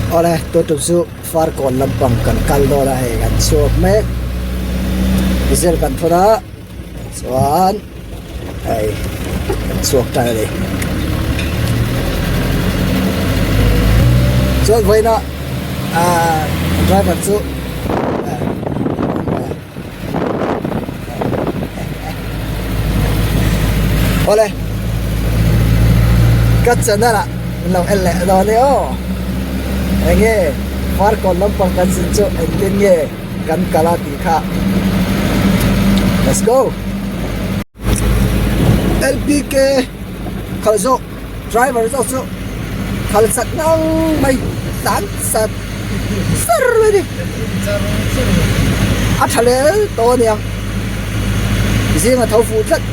Awle tun tum chu Farkawn lampang kan kal dawn a hei kan chhuak mek diesel kan thawn a chuan hei kan chhuak tan a ni chuan vawiin ah ahh driver chu Awle ka channel ah min lo en leh dawn e aw enge farkawn lampang kan zin chu engtin nge kan kal a tih kha let's go L_P_K khalh zawk driver zawk chu khal chak ngang mai tlan sat sar mai a ni a tha lel tawh a niang zinga tho fuh tlat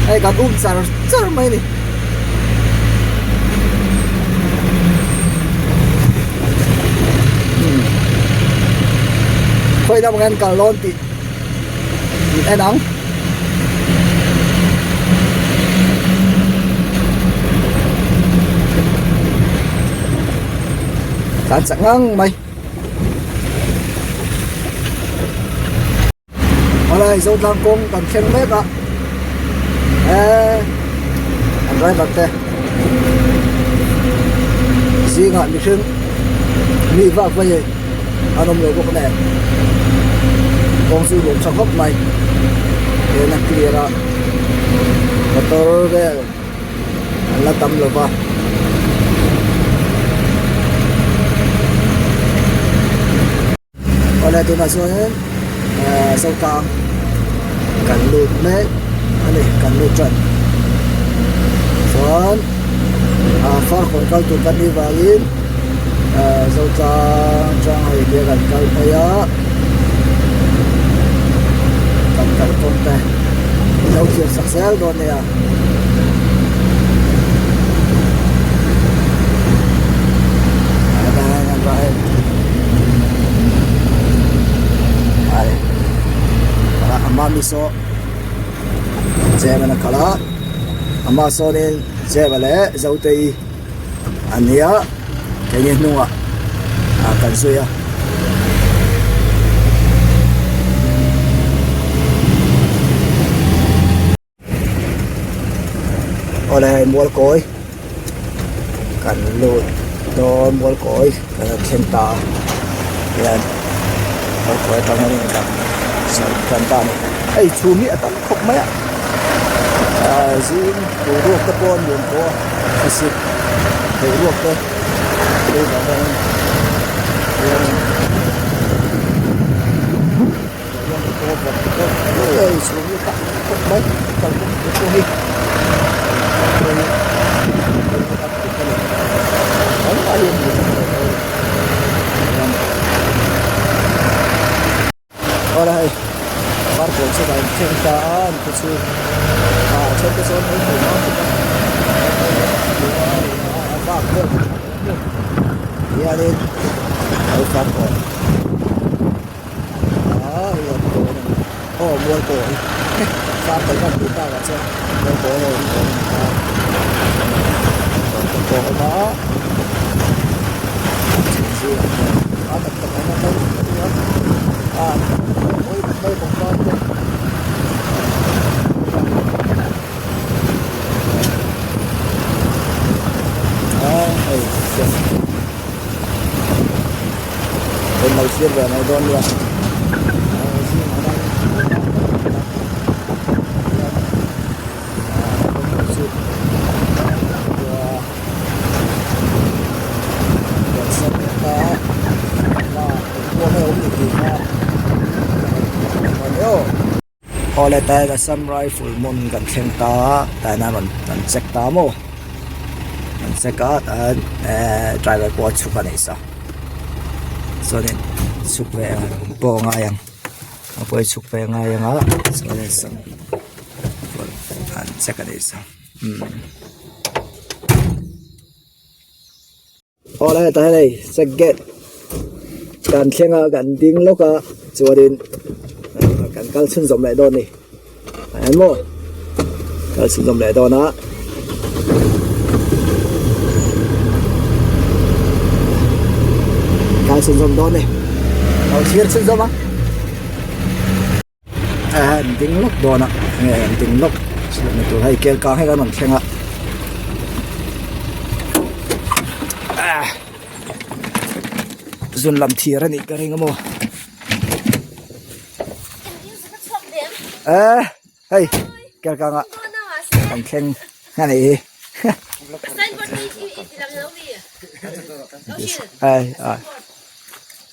hei kan um char char mai a ni. Khawi lamah hian kal dawn tih min en ang. Tlan chak ngang mai. Awle Zotlang kawng kan thleng mek a eee an driver te zingah mihring mi vak mai an awm lo bawk nen kawng chu nuam tha khawp mai len a clear a motor vel an la tam lo va. Awle tunah chuanin ehh Zotlang kan lut mek a ni kan lut tan chuan ah farkawn kal tur kan nih vangin ehh Zotlang atang hei tia kan kal phei a kan kalkawng te min lo thlir sak zel dawn nia. Ama mi saw Chema na kal a ama sawnin Chema leh Zotei an nia keini hnungah ah kan zui a. Awle hei mual kawi kan lut dawn mual kawi kan rawn thleng ta a hian mual kawi atang hian in kan sawi tan ta a ni hei chhum hi a tam khawp mai a ahh zing boruak te pawh a nuam tawh a thlasik boruak te tui vang hian Awle hei farkawn chu kan thleng ta a an te chu ah a then te chuan an hawi hma bawk a a vak vel hianin hei farkawn. Aaa hei an kawn a ni aw mual kawi far kawi kan tih takah chuan mual kawi a awm tawh a ni a te pawh a awm a chhun zingah hian a tak tak ang a kal a ni a a mawi mai pangpar te. Aaa hei Rawn lo thlir ve mai dawn nia. Awle tai Assam Rifle hmun kan thleng ta a tah hian an rawn an check ta maw an check a tah hian ehh driver pawh a chhuk a ni sa chuanin chhuk ve pawh a ngai ang a pawh hi chhuk ve a ngai ang a chuanin Assam Rifle an check a ni sa umm. Awle tah hian hei check gate kan thleng a kan ding lawk a chuanin kan kal chhunzawm leh dawn a ni ah hian maw kal chhunzawm leh dawn a. chhunzawm dawn a ni lo thlir chhunzawm a an ding lawk dawn a nge an ding lawk chhunna tur hei kel kang hi kan rawn thleng a zun lam thir a nih ka ring a maw eh hei kel kang ah kan thleng a nih hi ai ai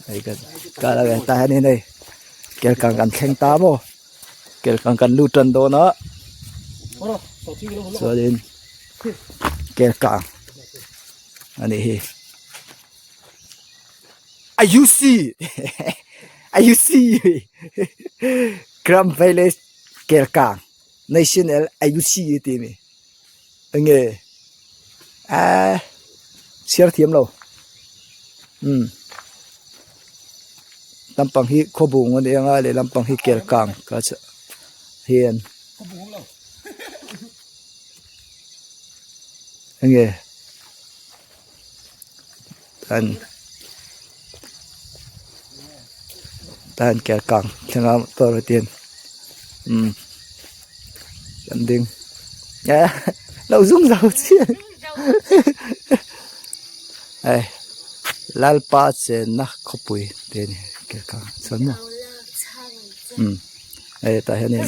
hei kan kal a ve tah hianin hei kel kang kan thleng ta maw kel kang kan lut tan dawn a chuanin kel kang a nih hi a u c a u c gram village kel kang national a u c tih a ni enge ahh chhiar thiam lo umm lampang hi khawbung a ni ang a lehlam pang hi kel kang ka hian enge an tan kel kang thleng a motor a tin umm kan ding eh lo zung zo chiah hei lalpa chenna khawpui te a ni kel kang chuan maw umm hei tah hianin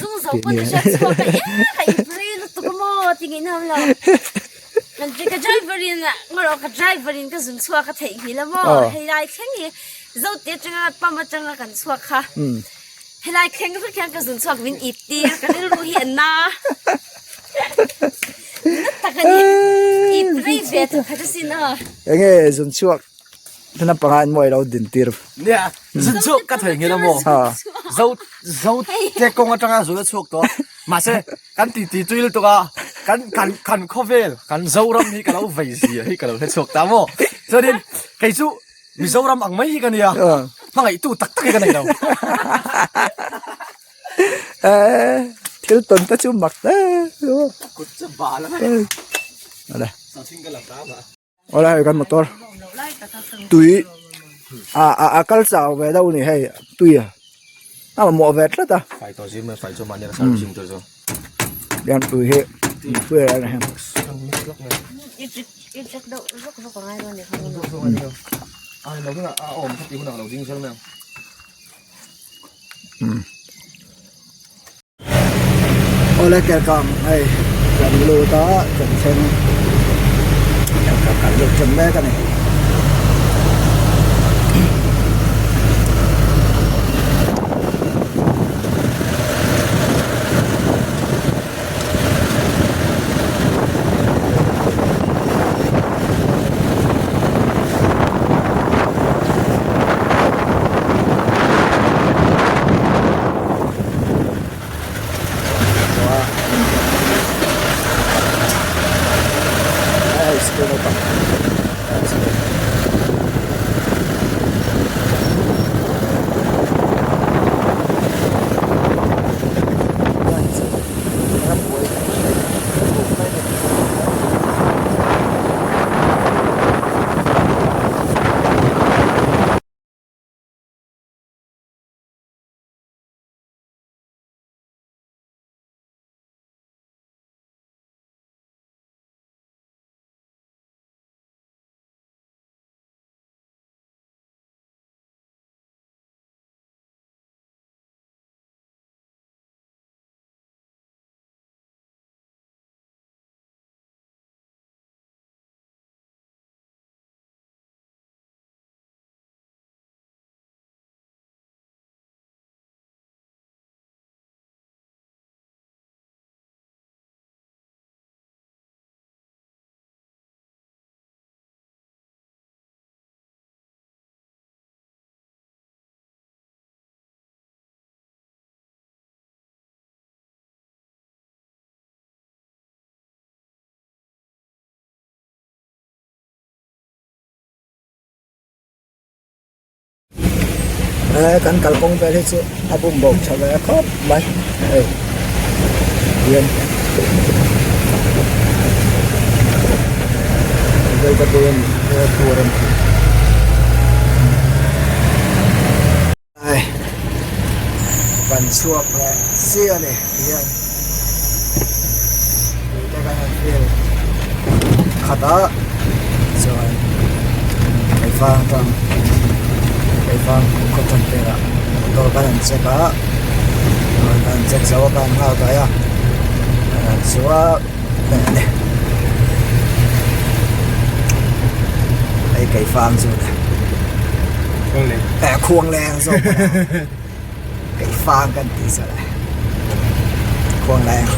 Ka driver in ngawrh ka driver in ka zun chhuak a theih nghilh a maw helai thleng hi Zote atanga pump atanga kan chhuak kha helai thleng vek hian ka zun chhuak min ip tir ka rilru hi a na na tak a ni ip rei ve ta khat asin a. Enge zun chhuak Naupang ah mawi lo din tir. Nia, zun chhuak ka thei nghilh a maw? Zo zo te kawng atanga zun a chhuak tawh a. Mahse, kan ti ti tui lutuk a, kan kan kan khawvel, kan Zoram hi ka lo vei zia hi ka lo hre chhuak ta maw? Chuanin, kei chu Mizoram ang mai hi ka nia, hmangaihtu tak tak hi ka nei lo. Thil tawn te chu mak hle. Kut chu bal a. Awle. Awle hei kan motor tui a a a kal chau ve deuh a ni hei tui a a mamawh ve tlat a hian tui hi tui a ni hei. Awle kelkang hei kan lut a kan thleng kelkang kan lut ṭan mek a ni. He kan kalkawng vel hi chu a bum bo tha ve khawp mai hei hian vel ka pawh hian tur a ni. Hei kan chhuak leh chiah a ni tihian tui te kan han fill khat a chuan keifang atang keifang khaw tan velah motor kan han check a kan han check zo a kan han nghak daih a kan han chhuak leh a ni hei keifang chu eh khuang leng zawk keifang kan tih zawk a khuang leng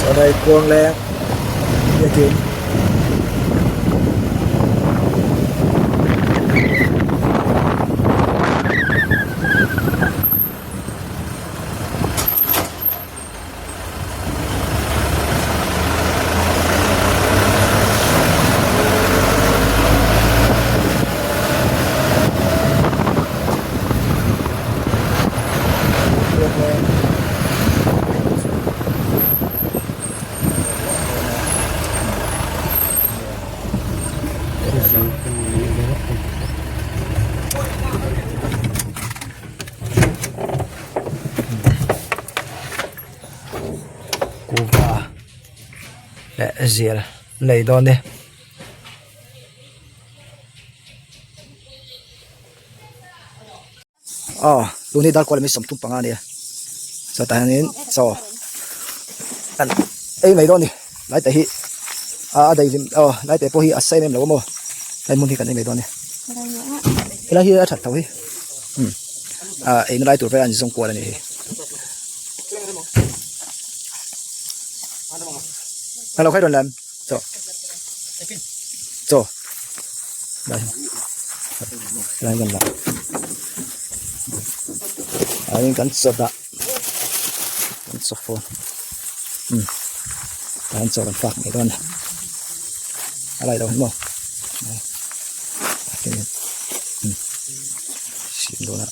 Sau đây khuang leng biakin Kuhva leh zial lei dawn e. Aw tun hi darkawl ami 35 a nia chutah hianin chaw an ei mai dawn a ni lai te hi a daihlim aw lai te pawh hi a sa em em lo a maw lai hmun hi kan ei mai dawn a ni helai hi a that tho hi umm ah eina lai tur vel a inzawng kual a ni hi hello khai rawn lam chaw chaw đây đây gần lại đấy gắn sọt đã gắn sọt phone ừ gắn sọt gắn phạc mấy con này ở đây đâu đúng không đây ừ xịn luôn ạ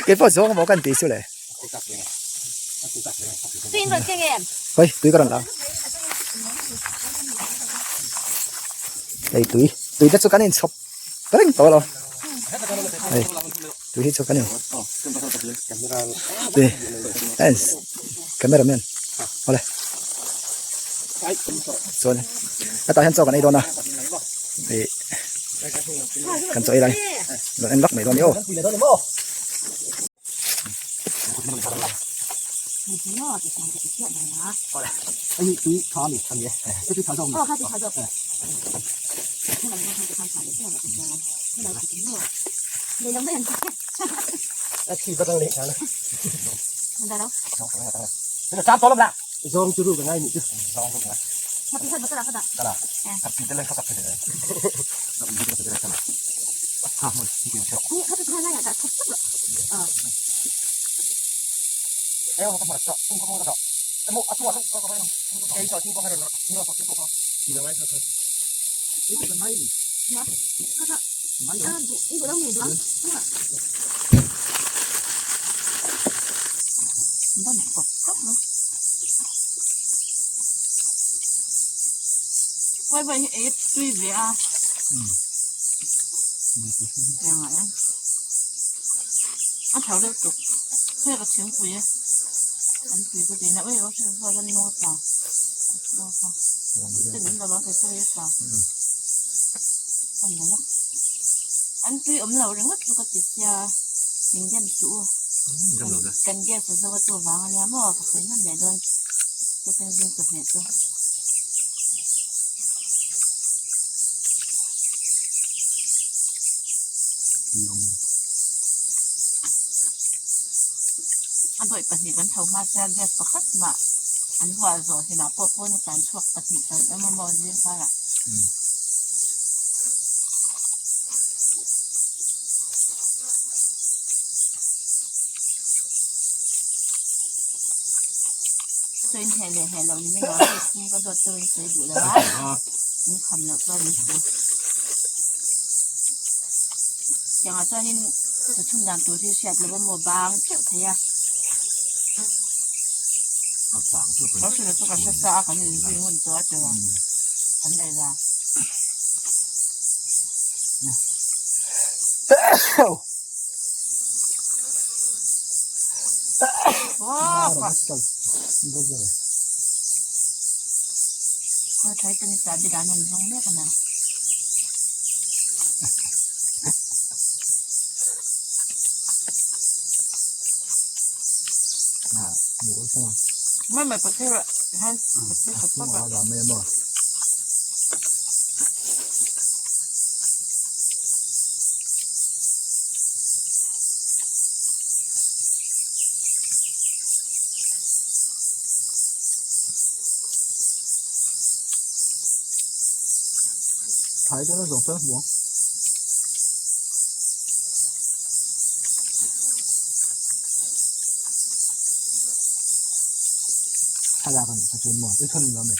Cái pawh zawng maw kan tih chu le. Hei tui ka rawn la. Hei tui tui te chu kan inchhawp reng tawh lo. Hei tui hi chu kan in tui cameraman awle chuan hetah hian chaw kan ei dawn a ih kan chaw ei lai rawn en vak mai dawn ni aw. chu in heh leh heh loh ni mai lo a, hei ka zawt chu in sawi duh lo a, in kham loh chuan in thu. Tiangah chuanin sa chhun dan tur hi hriat lo a maw bang teuh thei a. Ka hrilh chu ka hre sa a kan inzui ngun tawh a tawh a, kan ei la. Thái cho nó giống cho nó buông. Thà là còn phải chôn mỏ, ít hơn nữa mình.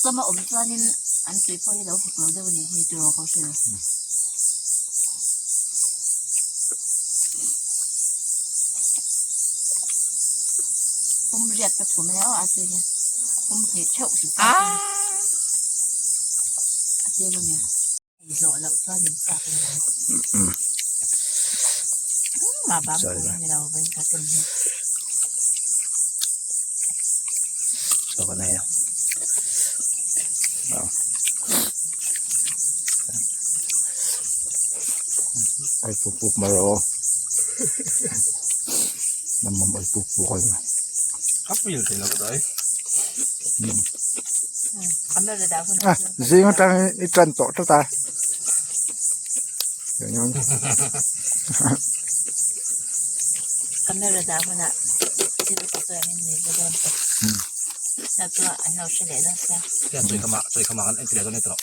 Cawm a awm chuanin an tui pawh hi lo hek lo deuh a nih hi tiraw ka hria. Pum riat ka chhum ania aw a tui hi pum hnih theuh hrilh ta a tlem a nia. Zawh loh chuan in chak a ni ang. Mah bang pawh hi ni lo vawiin ka ken hi. Ai puk puk mai rawh aw. Nam mam ai puk puk a ni. Ka feel thei lo ka dai. Ah, zing atang i tan tawh tlat a. Camera dah hunah thil ka sawi angin nei ve dawn tawh. Na chu an lo hre leh dawn sia. Hian chawi khamah chawi khamah kan en ti leh dawn e tawh.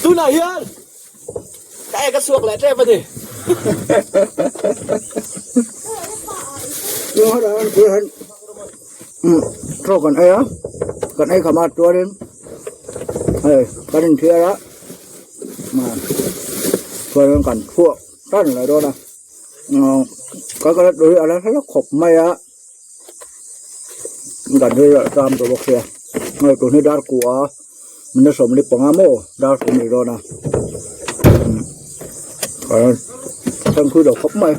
Tunah hian ka ek a chhuak leh tep a ni. Chaw kan ei a, kan ei kham a chuanin hei kan inthiar a chuanin kan chhuak tan leh dawn a. Ka kal tui a la hla khawp mai a kan hi a ram tawh bawk sia hei tun hi dar kua minute 15 maw dar kum ni dawn a kan phui lo khawp mai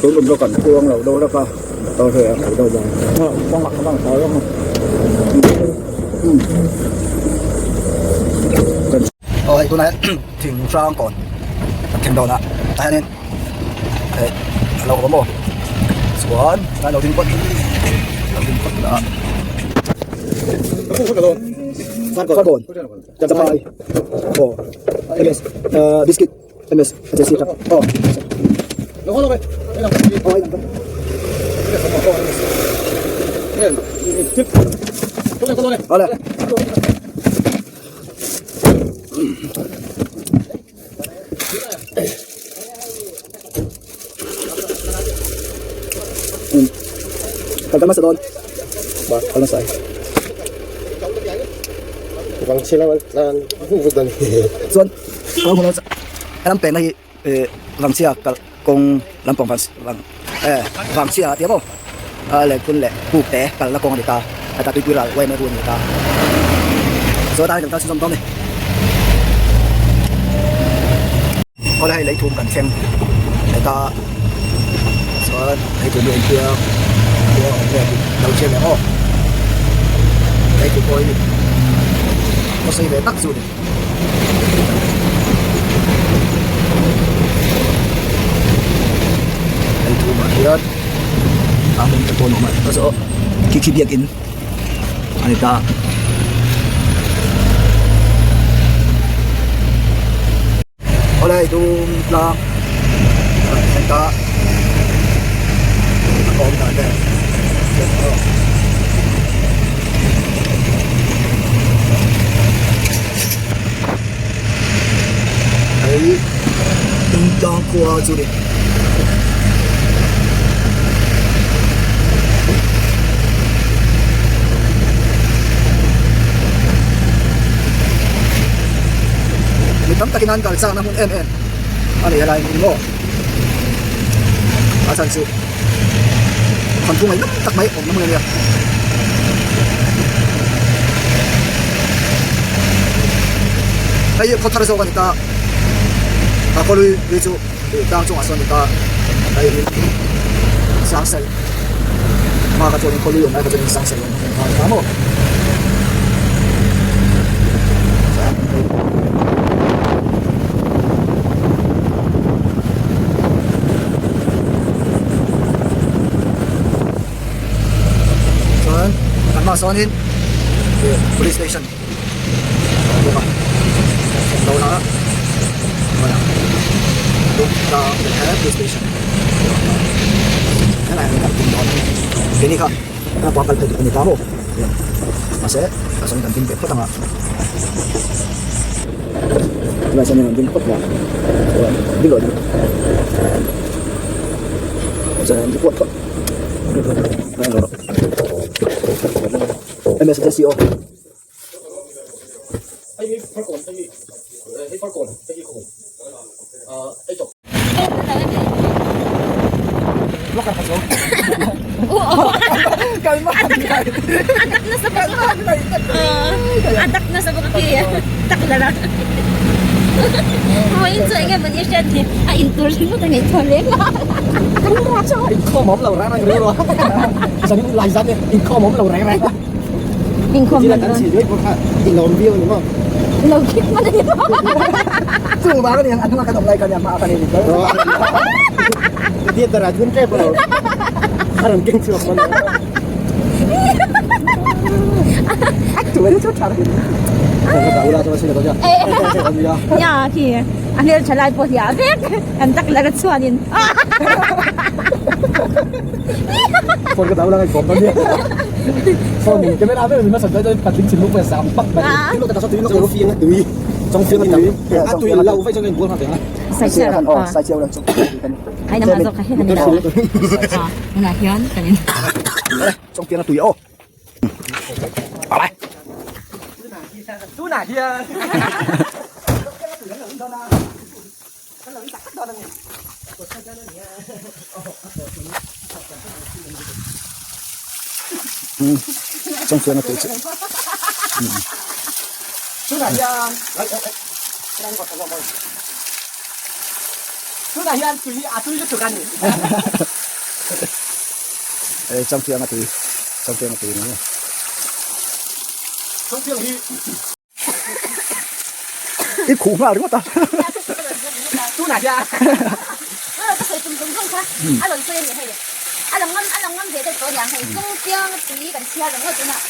tun tum chu kan chuang lo deuh hlek a motor hi a khalh deuh bawk a kawngah ka bang thar vek a. Aw hei tunah hian thing hrang kawn. Kan thleng dawn a tah hianin eh a lo awm a maw chuan tlai lo ding phawt lo ding phawt ila farkawn champhai aw ms biscuit ms agency atang aw awle. Kal hmasa dawn ba kal hmasa ai chuan helam peng na hi eh vangchhia kal kawng lampang vang eh vangchhia tih maw a lehkun leh puk te kalna kawng a ni ta heta tuipui ral yma ru a ni ta chuan tah hian kan kal chhunzawm dawn a ni awle hei lei thum kan thleng heta chuan lei thum hi engtia khua awm nge tih lo chhiar leh aw lei thum pawh hi khaw sei ve tak chu a ni. Hei thumah hian a hmun te pawh an awm a ta zawh khi khi biakin a ni ta. Awle hei dum tlang a rawn thleng ta a awm dan vel. Hei Dungtlang khua chu ni. Mi tam takin an kal chakna hmun em em a ni helai hmun maw a chhan chu thawnthu ngaihnawm tak mai awmna hmun a nia. Hei hi khaw thar zawk a ni ta a khaw lui lui chu tlang chungah sawn a ni ta hei hi sang sel hma kha chuanin khaw lui awm lai kha chuanin sang sel awm a ni ta maw. Chuan kan hmaah sawnin ih police station a awm bawk a thlen dawn a police station helai ah hian kan ding dawn a keini kha naupang kal phei tur a ni ta maw mahse tah sawn kan ding ve phawt ang a tunah sawn an ding phawt a chuan ding rawh ding chuan an report phawt MSJCO Atak na sa baka. Atak na sa baka khi. Tak la ra. Main chu enge mani hriat ni a in tur ringawt a ngaihtuah leng a. Inkhawm awm lo reng reng rilru a. Zan in lai zan inkhawm awm lo reng reng. Inkhawm Kan chhi duai pawh kha i lawm viau a ni maw? Lo khik hman a ni maw? Chu vang a ni ang a hnunga kan awm lai kha nia hma a kan in ber. Theater ah thun tep lo. A rawn keng chhuak hman a. Nia khi a hmel tha lai pawh hi a vek an tak la ka chuanin. Phone ka dau la ngai kawm nia. Phone in camera vel min hmasa daih patling thinlung pawh zam pak mai. Tui chong fiang a tui. A tui lo vai chuan bual nghal veng a. Sai chiao kan aw sai chiao lang chu Ai nama zawk kha hian a ni lo. Tunah hian kan in. Chong fiang a tui aw. Alai. Tunah hian. Chong fiang a tui chu. Tunah hian. Tunah hian tui a tui lutuk a ni. Ei chong fiang a tui. Chong fiang a tui ni. Chong fiang hi I khuh nghal ringawt a. Tunah hian. Ka sawi tum tum tum kha a rawn sawi a ni hei. A lang ngam a lang ngam ve deuh tawh aniang hei. Chung piang tui kan chhiar ang ngawt tunah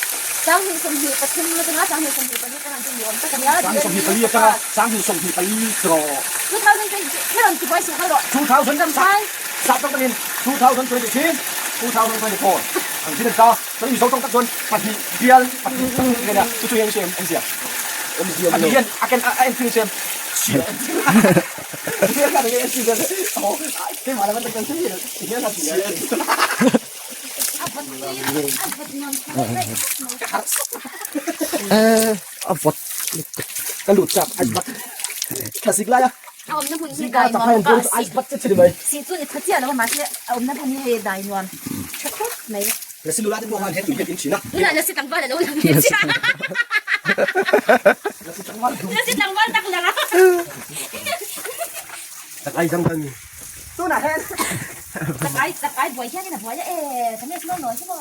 2023 atanga 2024 atanga chu ni awm tak a nia. 2024 atanga 2024 trawh. 2023 ka rawn ti buai suh kha rawh. 2000 sap tawng takin 2023 2024 ang thil an ta chuan Mizo tawng tak chuan pahnih bial pahnih tak a nia chu chu hi eng sia pahnih hian a ken a entir che chhia a vawt ka lut chak ice bath thlasik lai a A awmna hmun hi dai nuam bawk a, ice bath che che ni mai. Sih chu ni tha chiah lo a mahse a awmna hmun hi hei dai nuam tha khawp mai. Lasi lula te pawh khan he tui hian in thin a. Tunah lasi tlangval a lo lang ve chiah. Lasi tlangval dum. Lasi tlangval tak lang a. Chakai zang khan mi. Tunah hian. Chakai chakai buai hian in a buai a e ka mess nawn nawn hi maw.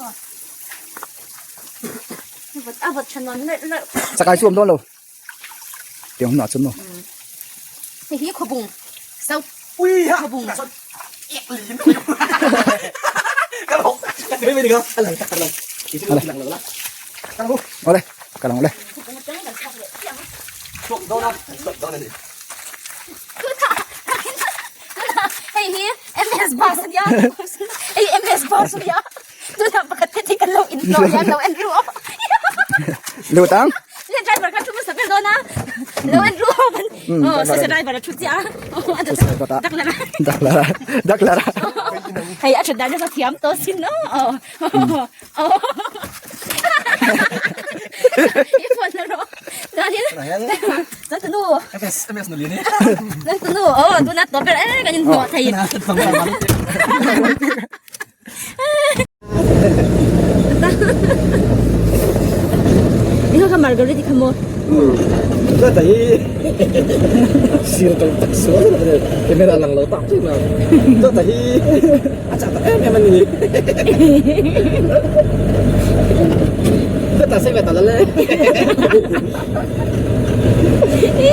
A vawt tha nuam leh leh. Chakai chu awm dawn lo. Tiang hunah chuan maw. Hei hi khawbung south Ui ha khawbung. Ek lin ka lo ka ti mai ni ka a lang tak tak lang. Ti chu lang lo la. Ka lo. Awle ka lang awle. Khawbung atang kan chhuak leh chiang a. Chhuak dawn a, chhuak dawn a ni. Hei hi MS bus a nia. Hei MS bus a nia. Tunah pakhat te kan lo in hlawh hian lo en ru aw. Lut ang. Le driver kha thu hmasa ber dawn a. Lo en ru aw kan. Oh, sa driver a thu chiah a. Dak lara. Dak lara. Dak lara. Hei a thut dan hi thiam tawh sin no. Oh. Oh. I phone la rawh. Chuanin. Chuan tunu. MS MS nu lian e. Chuan tunu. Oh, tunah tawp ber e kan in hnawh thei. Ikaw ka Margaret ikaw mo. Ka tahi sir tang tak sual na camera lang lo tak chu na. Ka tahi a chak tak em em ani. Ka ta sai ve ta la le.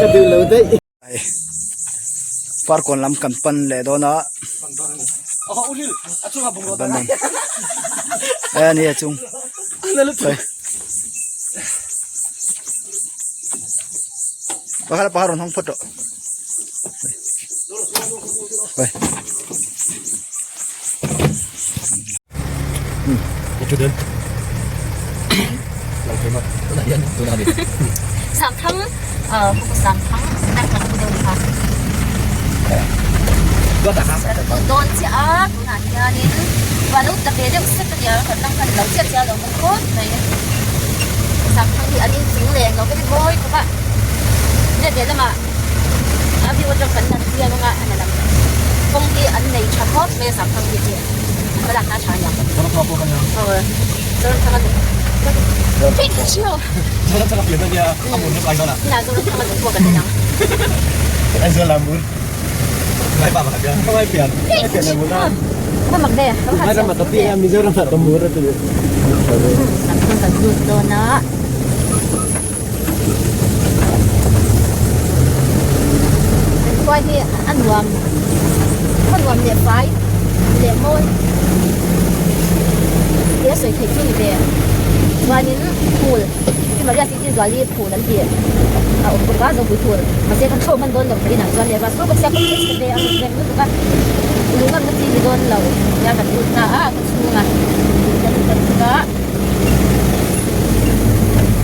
Ka duh lo daih. Farkawn lam kan pan leh dawn a e ni a chung pakhat pakhat rawn hawng phawt rawh Samthang Samthang dawn chiah a tunah hianin van lo ta ve deuh sek a nia kan lang khan lo chiah chiah lo bawk khawp mai Samthang hi an inchung leh englo te hi mawi khawp a let leh lamah a view atang kan lan chiang anga a na lam kawng hi an nei tha khawp mai a Samthang hi chu an va lakna tha aniang Zoramthanga a Khua hi a nuam khaw nuam leh fai leh mawi tih a sawi theih chu ni ve chuanin phul hi Maria City Zuali phul an tih a awm bawk a Zopui phul mahse kan thlo hman dawn lo tih inah chuan leh ruah sur bawk sia kawng hi chhe ve ang reng lutuk a lung amna chi ni dawn lo nia kan lut ta a ka chhungah kan lut a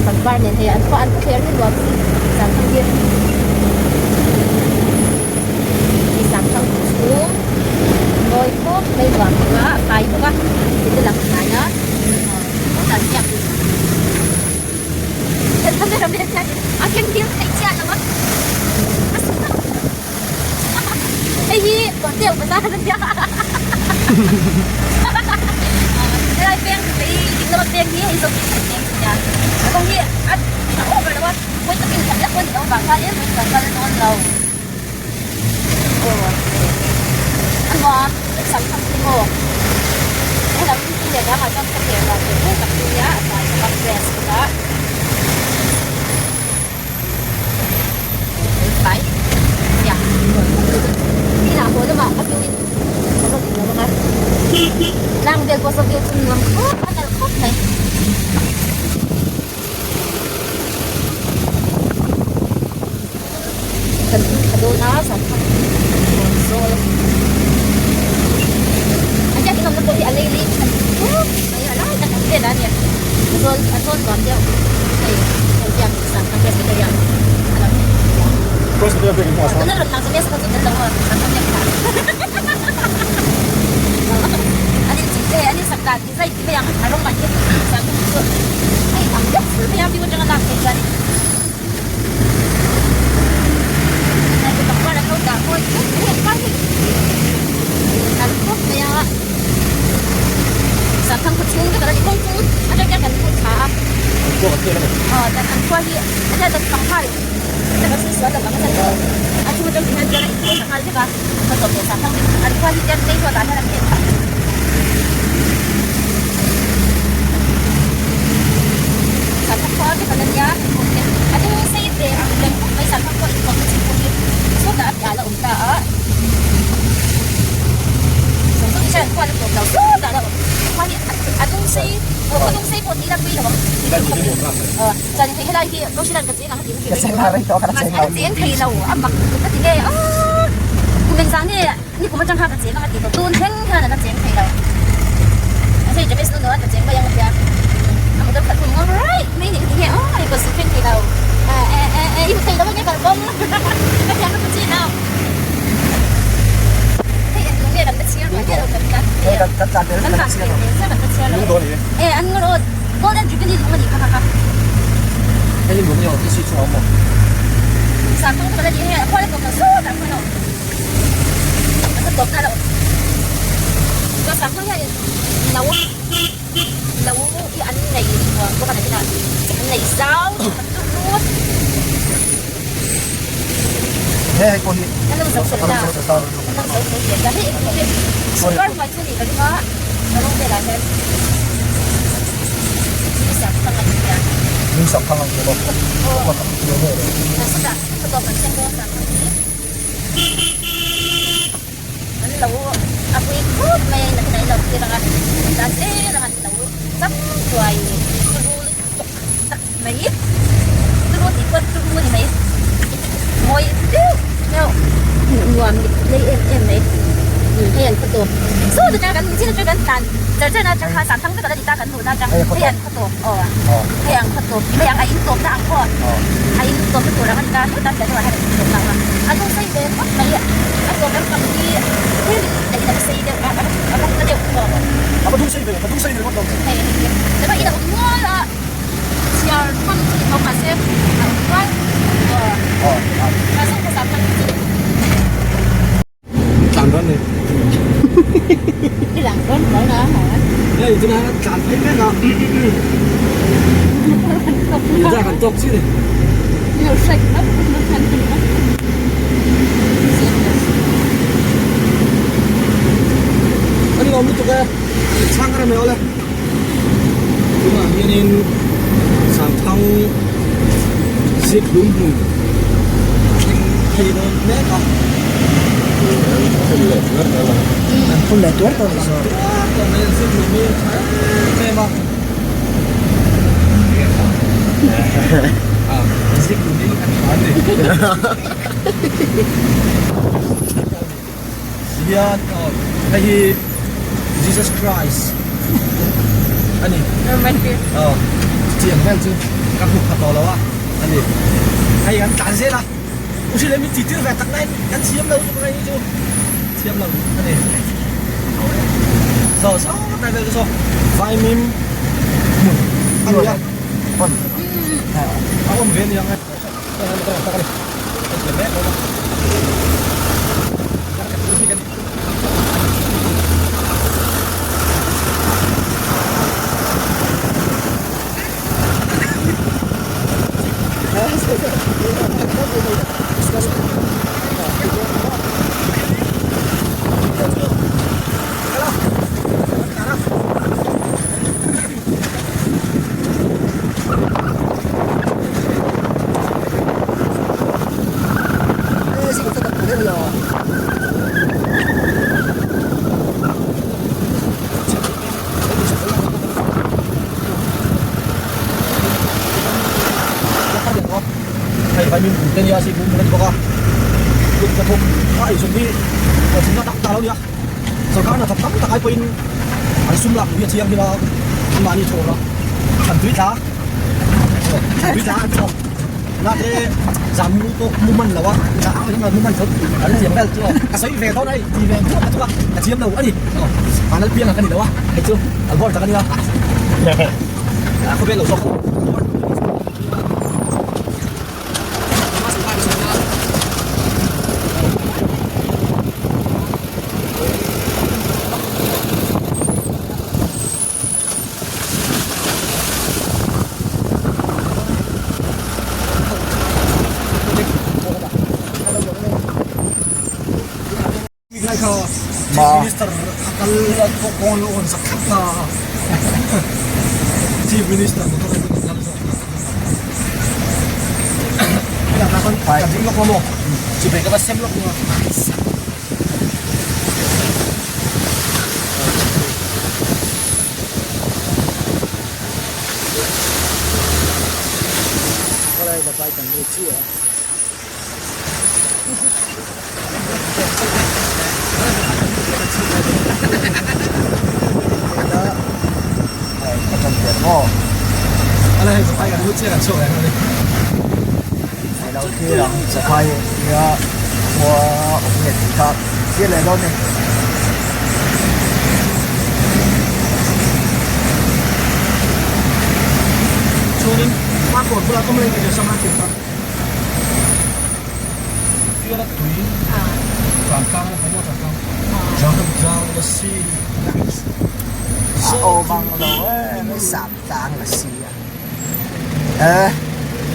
pangpar nen hei an khua an khawthler hi nuam si Samthang hi hei Samthang chu chhung mawi khawp mai nuam bawk a a fai bawk a thil te lang hnai a hawtah chiah a keng dil theih chiah lo a hei hi hotel bazar a nia helai peng hei ding lama peng hi hei zawk hi peng chu nia kawng hi a tha over lo a pawi takin khat lek pawh ni lo vang khanin kan kal dawn lo aw a nuam sam tham hi maw helam leh dangah chuan khawvel dan leh vel tak chu nia a tlai bawk a dress bawk a. vel a nia a zawl a zawl nuam deuh hei hei biak in sang Presbyterian a lang Presbyterian biak in hmuh a sang. Tuna rawn lang chu mesa kha chu tel lo a sang biak kha an in chih hei an in sak dan design ti mai ang a rawng ah hian sang chu a in ang deuh fur mai a view atanga lak theih chuan in hei pangpar an lo dah mawi khawp mai hei par hi nalh khawp mai a. Sarthang khaw chhung vek a la ni kawng chung atang hian kan lut thla a aw dan an khua hi a hian dan pangpar in taka chhung sual lo ang a chan chu a chung atang hian chuan a inkhawm ta nghal vek a khaw tawp leh sarthang an khua hi hian phei ruatah hian an phen phah sarthang khua vek a la nia a dung sei ve ang reng khawp mai sarthang khua inkawmna chhungkaw hi chhungah a piah a la awm ta a. Tunah hianin Santhang zikhlum hmun a thleng phei dawn mek a. An phun leh tuar tawh a ni zawk. Tuar tawh mai a zikhlum hi a tha em em a. Zikhlum hi a tha a ni. Hian hei hi Jesus Christ a ni aw chutiang vel chu ka hmu pha tawh lo a a ni hei an tlan zel a u hrilh em i ti tir ve tak na in kan thiam lo chu ka ngai ni chu thiam lo a ni saw saw tai vel chu saw vaimim hmun a ni a a awm ve a ni ang e. Sorkar hnathawk tam tak ai pawhin an sum lak luh hi a thianghlim a. Anmahni thawh a, thlan tui tla, thlan tui tla an thawk. Na te zan mu pawh mu man lo a, zan ang hian mu man tho an thiam vel chu ka sawi ve dawn a hei ti ve duah ka tum a, ka thiam lo a ni. Vanlal piang ang ka ni lo a, hei chu Albert a ka nia. Khawvel lo zawk.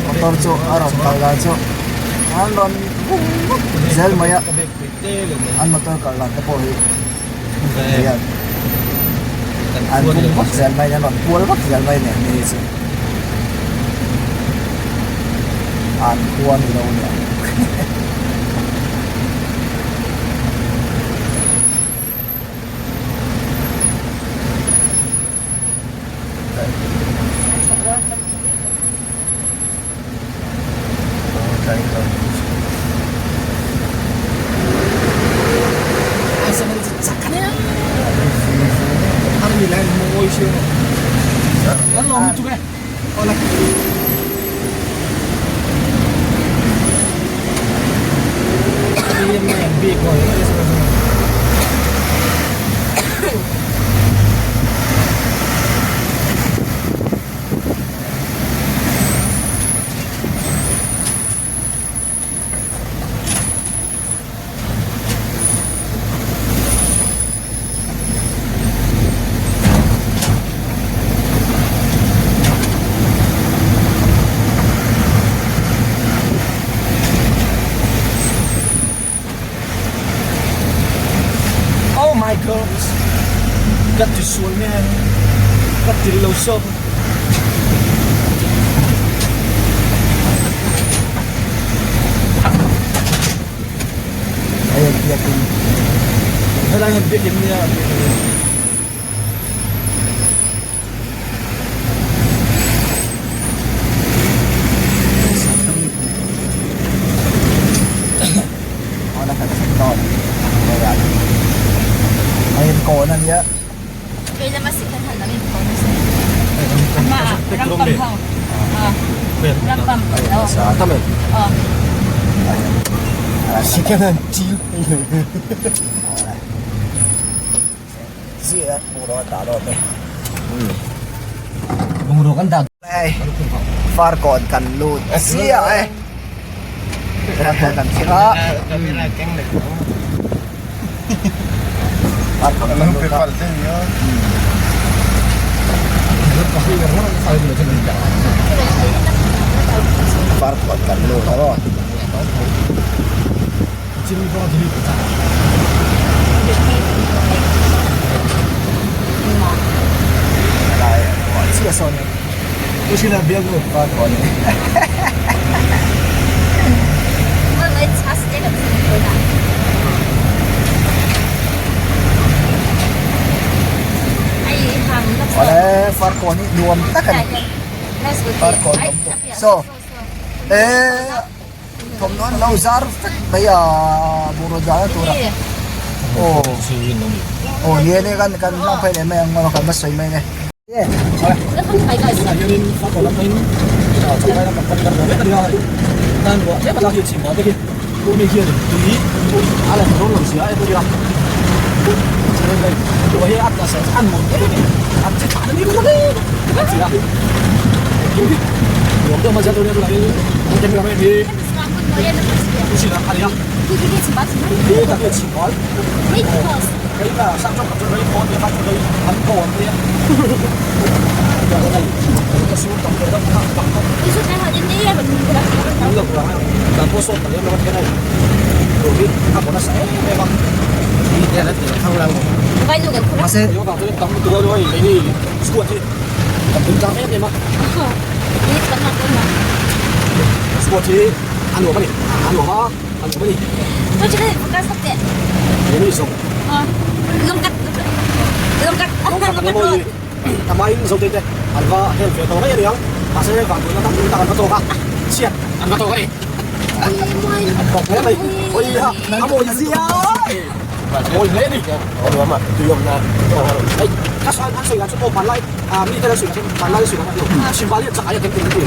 Motor chu a rawn kal dan chu an rawn vung vut zel mai a an motor kal dan te pawh hi hian an vung vut zel mai an rawn kual vak zel mai nen ni chu an khua ni lo nia. Oh my god Ka ti sual nge Ka ti lo sawm Hei biakin Helai hian biakin nia Farkawn kan lut chiah e Farkawn kan thleng a Farkawn kan lut a Farkawn kan lut a maw. Awle Farkawn hi nuam tak a ni Farkawn awm tawh saw eh. Thawmhnaw an lo zar vek mai a bungraw zahna turah aw aw ni e kan kan hlang phei leh mai ang kan va sawi mai ang e. Tunah hianin Farkawn lam pawhin Champhai lam kan pan mek a ni a, tan ruah tlem a tlak hi chhim vang te hi mi hianin tui a la dawn lo zia a entir a, chuan hei ruah hi a tla seh a nuam em em a chi thlah na ni khawp mai a ti a, engkim hi nuam deuh mai zel dawn nia tunah hian an camera man hi chhin a ni a, khi tak hi a chhim bal. Amahin Zote te an va hel ve tawh mai a niang, mahse vanduaina tam tak an va tawk a, chhiat an va tawk a ni. An tawk hle mai, awi ha a mawi zia mawi hle a ni. Hei ka sawi an sawi dan chu aw hmanlai mi te an sawi dan chu hmanlai an sawi dan a ni lo, chhimbali an chak ai a ken thin an ti,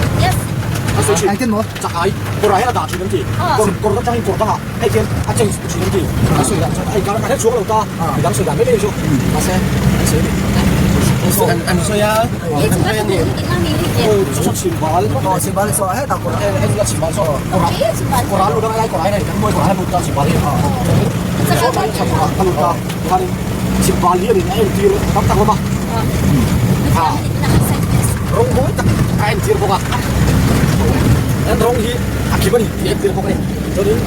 an sawi thin. Chakai kawr ah hian a dah thin an ti, kawr kawr atangin kawr dangah hei khian a change thin an ti, a sawi dan chuan hei ka hre chhuak lo ta, midang sawi dan mai mai chu mahse an sawi a ni. An sawi a, an sawi a ni. Aw chu chu chhimbal, chhimbal saw hetah kawr ah hei chu chhimbal saw kawr ah kawr ah lut a helai kawr ah hian hei kan mawi kawr ah hian lut ta chhimbal hi saw atangin kha kawr ah a lut ta tikhanin chhimbal hi a nin a entir tam tak hlawm a, rawng mawi tak a entir bawk a. An rawng hi a kim a ni tih entir bawk a ni. Chuanin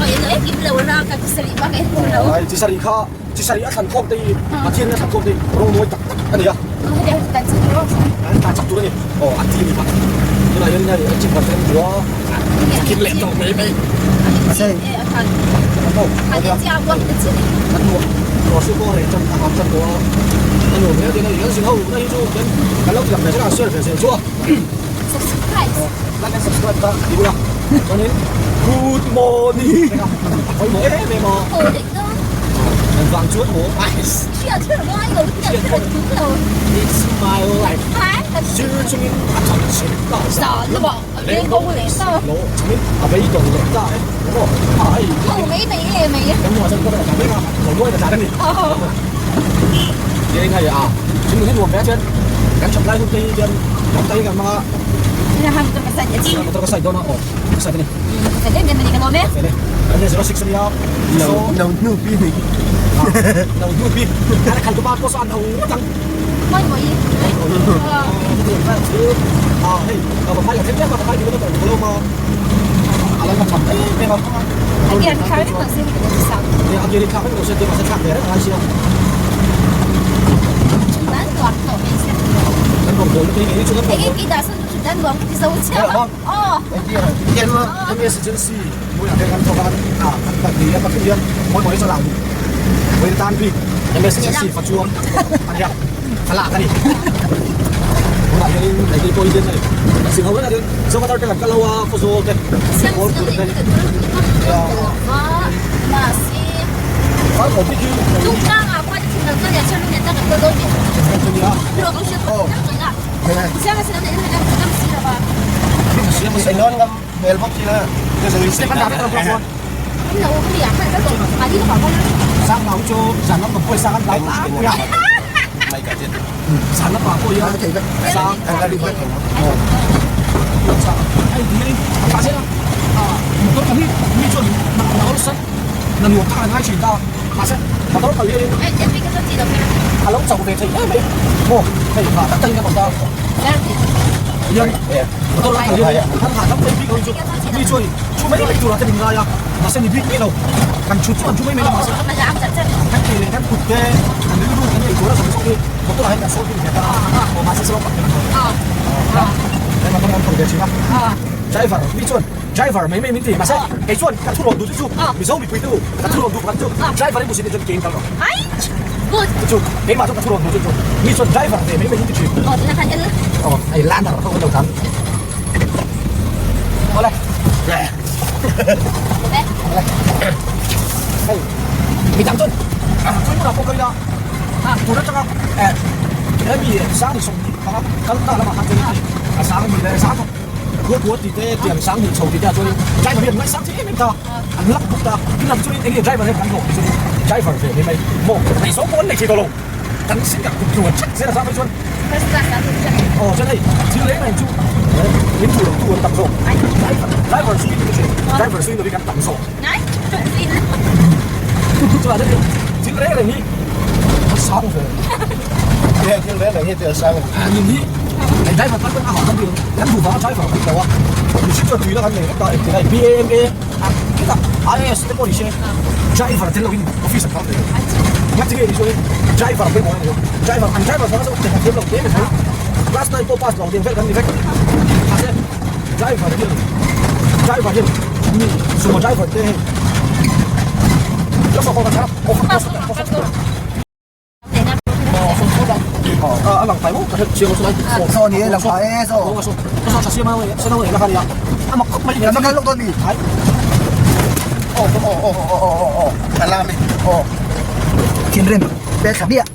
Ai chi sarih kha chi sarih a thlan khawm te hi Pathian a thlan khawm te hi rawng mawi tak tak a ni a. An tan chak tur a ni. Aw a ti a ni bawk. Tunah hian hei a chim kan hmu a a kim leh tawh mai mai. Ruah su pawh a reh tan a ham tan tawh a. A nuam hle a tin a ni. Kan zin ho na hi chu kan lo ti lang ve zel a, share ve zel chu a. Subscribe. Like and subscribe ka ti bula. Chuanin good morning a pawimawh em em a. Aw daih dawn. Kan vang chuan maw ice. Hriat hriat ngai lo hriat hriat thung lo. It's my life. Zir chungin a chhan chhin ta. Zan lama a veng bo leh ta. Lo chungin a vei dawn leh ta e. Maw a hei. Ho mai mai e mai. Kan nuah chuan kawt a tla mek a. Lo nuai ka tla reng ni. Eng hei a chung hi nuam ve chuan kan that lai hun te hi chuan kan tai kan hmang a. Motor ka side dawn a aw ka side a ni. Fel e. Kan 06 a nia. No no hnu pi ni. No hnu pi. An khalh tu pa pawh saw an ho ngawt ang. A hei ka va phai la them em a ka phai ding a ka lo ma a la tham em em a. A gear thlak vek lo se te mahse thlak ve reng a ngai sia. Kan rawn bawl na te hi kei chu kan rawn bawl. MS Agency hmuiah te kan thawk a kan kan kan ni a pathum hian pawimawh hi chu a lang duh. Vawiin tan bik MS Agency fa chuang a nia thlalak a ni. Tunah hianin engtin pawh hi hian hei zing ho vekah hian Zomatar te kan kal ho a Khawzawl te Kawlpui te A lo chauh ve thei em mai maw hei hah tak takin ka awm ta hian motor a kal hian an hahdam thei bik lo chu mi chuan thu mai mai turah te min ngai a mahse ni bik miah lo kan thut chu an thu mai mai a mahse kan ke leh kan kut te kan rilru kan ei tur a zawng zawng hi motor ah hian kan sawi bik ve ta a aw mahse sawi pak te kan awm a ve thin a driver mi chuan driver mai mai min ti mahse kei chuan ka thu rawn duh chu chu mizo mipui te u ka thu rawn duh pakhat chu driver i hmu si te chuan kein kal rawh chu keimah chu ka thu rawn duh chu chu mi chuan driver ve mai mai min ti thin aw hei lander ho kan lo tlan awle awle hei midang chuan chuan hmunah pawh kal ila tun atanga hemi sang ni 20. Kal ta lamah khan chuan a sang hnih leh sang khua khua tih te tiang sang hnih chho tih te ah chuan driver hian ngaihsang thei em em ta an lak bawk ta tin lam chuan eng nge driver hian kan hlawh tih chuan driver ve mai mai maw nei zo pawh an nei thei tawh lo kan sin kan kum tluan chat zel a zah mai chuan aw chuan hei thil reng reng chu min duh lo tu an tam zawk driver chu driver chu in kan tam zawk chuan thil reng reng hi a sang ve. Thil reng reng hi chu a sang ve. Nin hi hei driver tan pawn a hah kan tih kan duh vanga driver kan tih lo a mihring chuan tuina kan nei vek ta engtin a BAMA khitah IAS te pawh ni se driver tel loin office an kal thei lo ngati nge ni chuan driver pawimawh a ni lo driver an driver vanga zawk kan thiam lo te mai class 9 pawh pass lo ding vel kan ni vek mahse driver hian driver hian mi sumo driver te hei Thinrim pe thla hmiah.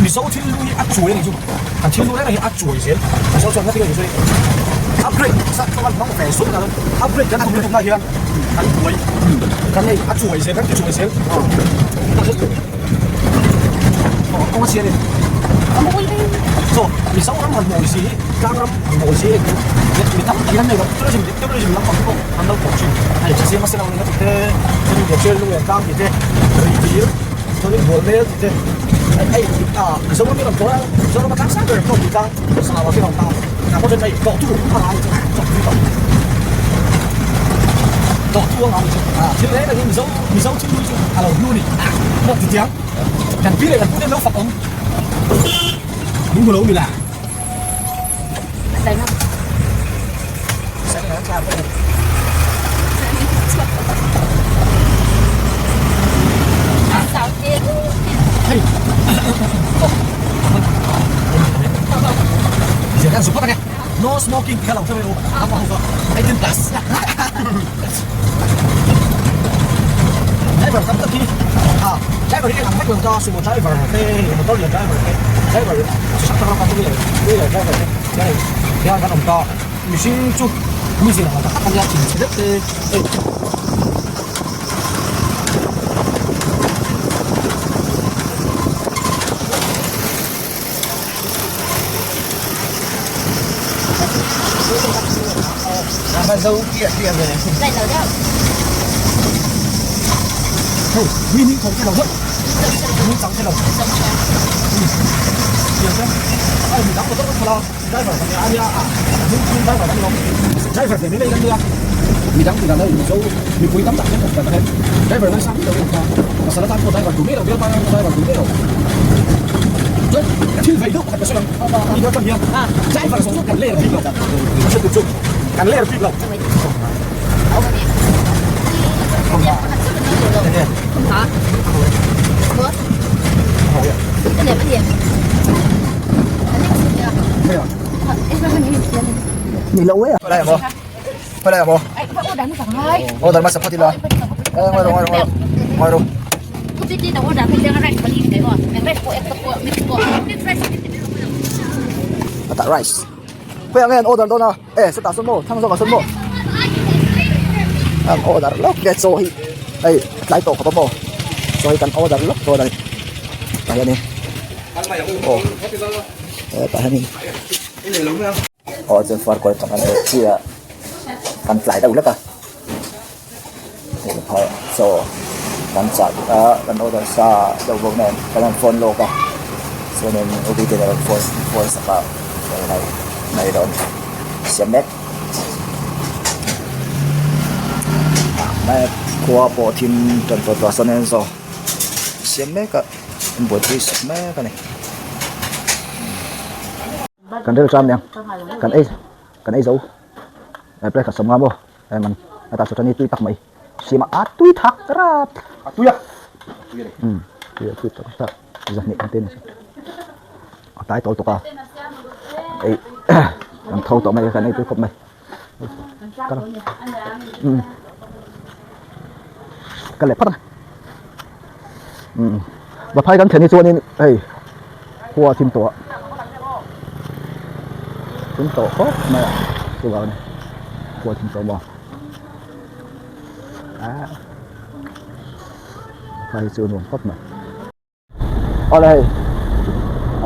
Mizo thil lu hi a chuai a nih chu kan thil lu reng reng hi a chuai zel Mizo chuan ngatinge ni chuan upgrade zat kha kan hmang ve zut a upgrade kan tum lutuk na hian kan buai kan hei a chuai zel kan ti chuai zel aw kawng a chhia a ni so Mizo ram han mawi si hi tlang ram han mawi si hi mi tam tak hian nei lo tourism tourism lampang te pawh an lo kawm thin hei thasiam a selo nen a tih te chuan in lung leh tlang tih te rih dil chuanin bual mel tih te hei a Mizoram hi rawn tlawh a Mizoram a tlang sang ber pawh tih tlang sangau ah khian a awm ta a pawh chuan hei tlawh tu a ngai chu tlawh tu tawh tlawh tu a ngai chu a thil reng rengin Mizo Mizo thil hlui chu a lo hlu a ni maw titiang kan pi leh kan pu te an lo fak awm min hmu lo mi la. No smoking tih kha lo hre ve u 18 plus driver tam tak hi a driver hi ang vek lo ta sumo driver te motor lian driver te driver chi hrang hrang lam leh two wheeler driver te hian hian kan awm ta mihring chu mi zir ang tak tak ania thinchhe deuh te hei. Mi ni thawk te lo deuh mi chang te lo ai mi dang motor kan khalh a driver kan nia a nia a driver kan ni lo driver ve mai mai kan nia mi dang ti dan a mizo mipui tam tak hian kan hian driver ngaisang lo kha pasal atan pawh driver duh mai lo bialpa atan pawh driver duh mai lo chuan thil vei deuh pakhat ka sawi ang ni atang hian driver zawng zawng kan ler bik lo ka hre tur chu kan ler bik lo Ni lo e. Palai mo. Palai mo. Order masa pati la. Ngoi ro ngoi ro ngoi ro. Ata rice. Khawiah nge an order dawn a? E sawtah sawn maw thlang zawkah sawn maw? An order lawk nge chaw hi hei a tlai tawh khawp a maw? Chaw hi kan order lawk dawn a ni. Tah hianin aw hetah hianin aw chuan farkawn atang kan ei chiah a kan tlai deuh hlek a hei chaw kan chah a kan order sa deuh bawk nen kan han phone lawk a chuanin u bik in a rawn phone phone sak a chuan hei a rawn siam mek khua pawh thim tan tawh tawh sawn hian saw siam mek a an buaipui sak mek a ni. Kan rel tram nia kan ei kan ei zo plate khat sawm nga maw hei man hetah chawṭani tui tak mai siam a a tui thak rap a tui a a tui a ni umm tui a tui tak tak zahnih kan te ni a tlai tawl tawk a ei kan tho tawh mai kan ei tui khawp mai ka umm ka leh phawt ang umm Vaphai kan thlen hi chuanin hei khua a thim tawh a thim tawh khawp mai a chuvang a ni khua a thim tawh maw ah Vaphai hi chu nuam khawp mai. Awle hei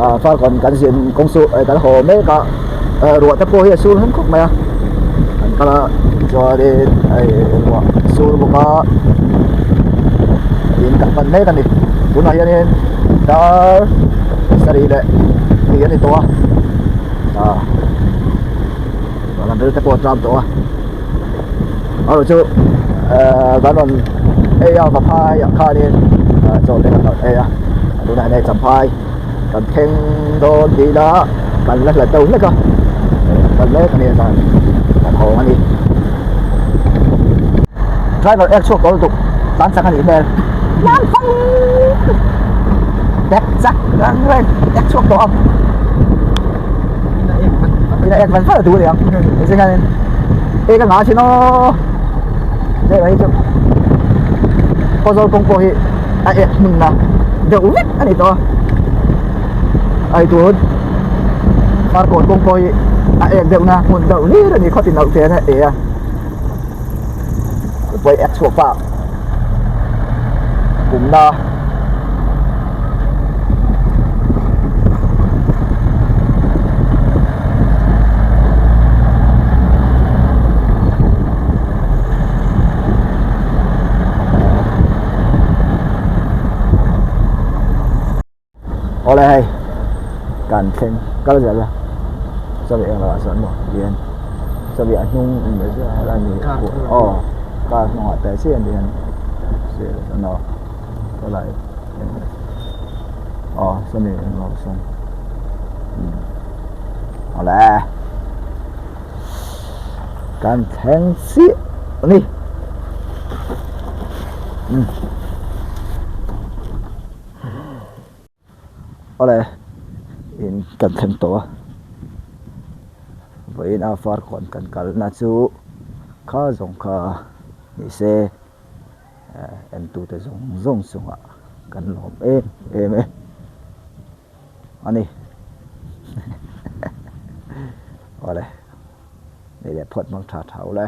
ah Falcon kan zin kawng chu kan haw mek a ruah te pawh hi a sur hlawm khawp mai a kan kal a chuanin hei ruah a sur bawk a in kan pan mek a ni tunah hianin dar sarih leh hnih a ni tawh a ah ram te pawh a tlam tawh a amaherawhchu chu ehh kan rawn ei a vaphai ah khanin chaw te kan rawn ei a tunah hian hei champhai kan thleng dawn tih ila kan la hlat deuh hlek a kan mek a ni a kan hawng a ni driver ek chhuak tawh lutuk tlan chak a nih hmel ek chak reng reng ek chhuak tawh ang. Ina ek vat vat a duh a ni ang engtin hianin ek a ngah thin aw hei hi chu Khawzawl kawng pawh hi a ek hmun na deuh vek a ni tawh a ai tun Farkawn kawng pawh hi a ek deuh na hmun deuh hlir a ni khaw tin loh chen a e a vawi ek chhuak pa pumna Awle hei kan thleng kal zel a sawi eng lamah sawn maw tihian sawi a hnung helai mi aw car hnungah te chiah an tihian aw helai aw sawmi eng lamah sawn awle kan thleng chiah a ni. Awle in kan thleng tawh a vawiin a farkawn kan kalna chu kha zawng kha ni se eh entute zawng zawng chungah kan lawm em em e a ni awle ni leh phawt hmang tha tha ule.